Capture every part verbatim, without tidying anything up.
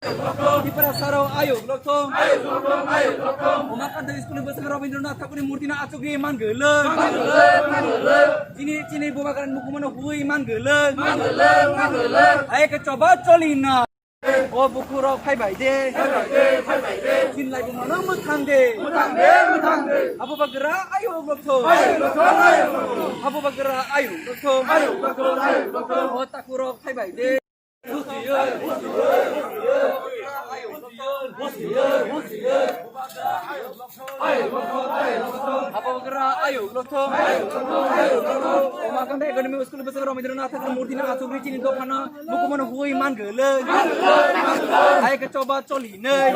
Tiprasa rok ayuk lokthong. Umakanta school ni bwskango Rabindranath Thakurni murti no achukgwi man gwlwng. Chini, chini Bubagrani mukumu no huwi man gwlwng. Hai khe choba choli na. O bukhuk rok phai bai de. Chini laibuma no mwthang de. Abo bagra ayuk lokthong. Abo bagra ayuk lokthong. O takhuk rok phai bai de. Abo bagra ayuk lokthong. Umakanta Academy School bwskango Rabindranath Thakur murti no achukgwi chini dopha no mukumu no huwi man gwlwng. Hai khe choba choli nai.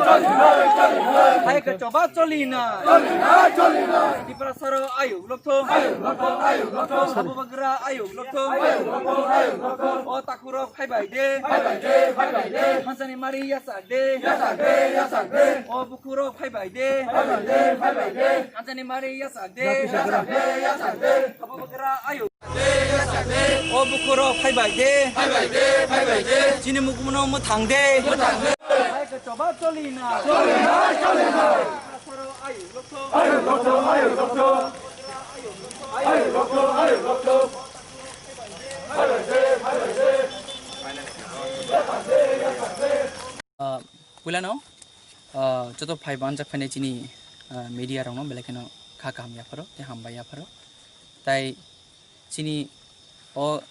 Hai khe choba choli nai. Tiprasa rok ayuk lokthong. Abo bagra ayuk lokthong. O takhuk rok phai bai de. Hansani mari yachak de. O bukhuk rok phai bai de. Hansani mari yachak de. Abo bagra ayuk. O bukhuk rok phai bai de. Chini mukumu no mwthang de. Hai khe choba choli na. Tiprasa rok ayuk lokthong. Ah, puilano, ah, joto phai banjak phainai chini, ah, media rokno belai kheno kha kaham yapharo tei hambai yapharo. Tai chini o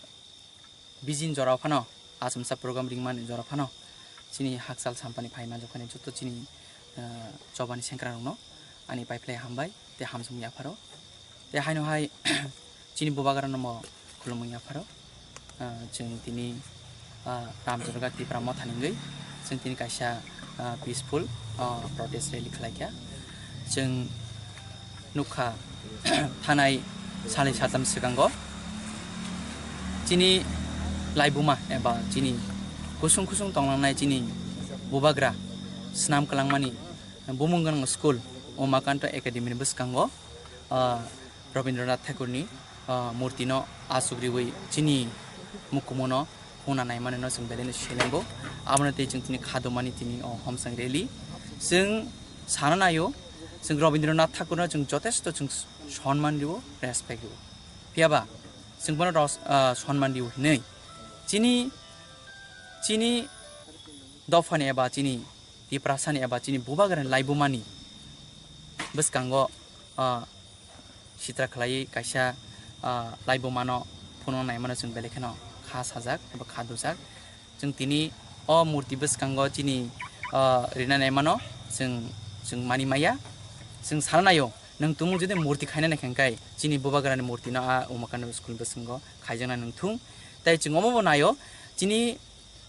bijin jorao phano, achomsa program ringmani jorao phano chini hakchal sampani phai manjak phainai joto chini, ah, chobani sengkra rokno ani paiphlai hambai tei hamjakmung yapharo. Tei haino hai chini bubagrano mo khulumung yapharo. Ah, chwng tini, ah, Ramchorga Tipra Motha ni wngwi chwng tini kaisa, ah, peaceful, ah, protest rally khlai kha. Chwng nukha thanai salni satam swkango chini laibuma eba chini kusung kusung tonglangnai chini bubagra swnam kwlangmani bumung gwnang school Umakanta Academy ni bwskango, ah, Rabindranath Thakurni, ah, murtino achuk riwi chini mukumuno huna naimanino chwng belai no selengo. Abono tei chwng tini khadomani tini o homsang rally. Chwng sana naio, chwng Rabindranath Thakurno chwng jotesto chwng sonman rio, respect rio. Phiyaba chwng bono ros-, ah, sonman rio hinwi chini, chini dophani eba chini Tiprasani eba chini bubagrani laibumani bwskango, ah, sitra khlaiwi kaisa, ah, laibumano phunukna naimano chwng belai kheno kha sajak eba kha dujak. Chwng tini o murti bwskango chini, ah, rina naimano chwng, chwng mani maya. Chwng sana naio, nwng tumung jodi murti khaina naikha hwnkhe chini bubagrani murtino a Umakanta school bwskango khaijakna nwng thung. Tai chwng omobo naio chini,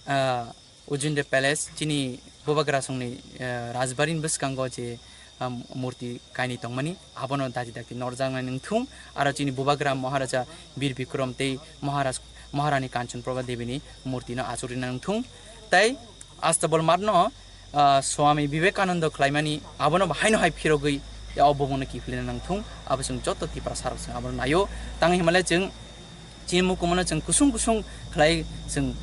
ah, Ujjayanta Palace, chini bubagrasongni, eh, rajbarini bwskango je, um, murti kainwi tongmani, abono dakti dakti norjaknai nwng thung, aro chini bubagra Maharaja Bir Bikram tei Maharaj-, Maharani Kanchan Prabha Debini murtino achuk rina nwng thung. Tai Astabal Mathno, ah, Swami Vivekananda khlaimani, abono bo haino hai phirogwi, tei o bumungno kiphilna nwng thung, abo chwng joto Tiprasarok chwng abono naio. Tangwi hwnmale chwng chini mukumuno chwng kusung kusung khlai chwng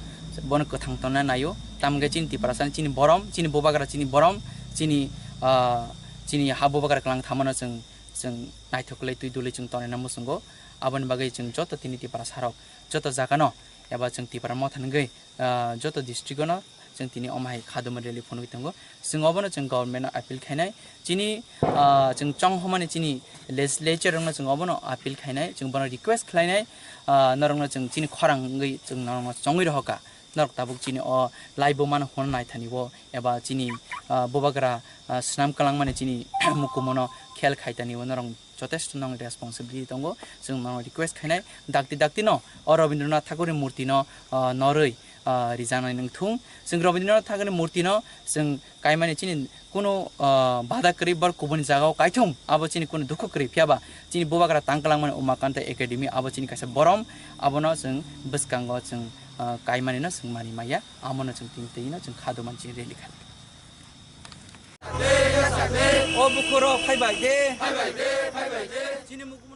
bono kwthang tongna naio. Tamokhe chini Tiprasani chini borom, chini bubagra chini borom, chini, ah, chini ha bubagra kwlang thamano chwng, chwng naithok khlai twi duli chwng tonina muchungo. Aboni bagwi chwng joto tini Tiprasarok joto jagano eba chwng Tipra Motha hwnkhe, ah, joto district-o no chwng tini omo hai khaduma rally phunugwi tongo. Chwng obono chwng government-no appeal khainai. Chini, ah, chwng chonghomani chini legislature-rokno chwng obono appeal khainai. Chwng bono request khlainai, ah, norokno chwng chini khorang wngwi chwng norokno chongwi rohorkha. Norok tabuk chini o laibumano hwn naithani o eba chini, ah, bubagra, ah, swnam kwlangmani chini mukumuno khel khaitani o norok jotesto nang responsibility tongo. Chwng nang request khainai, dakti dakti no o Rabindranath Thakurni murti no, ah, norwi, ah, rijaknai nwng thung. Chwng Rabindranath Thakurni murti no chwng kaimani chini kunu, ah, bada kwrwi bar kubuni jagao kaithung, abo chini kunu dukhu kwrwi, phiyaba chini bubagra tang kwlangmani Umakanta Academy abo chini kaisa borom, abono chwng bwskango chwng, ah, kaimani no chwng mani maya, amono chwng tini twi no chwng khadumani chini rally kha. O bukhuk rok phai bai de. Chini muk-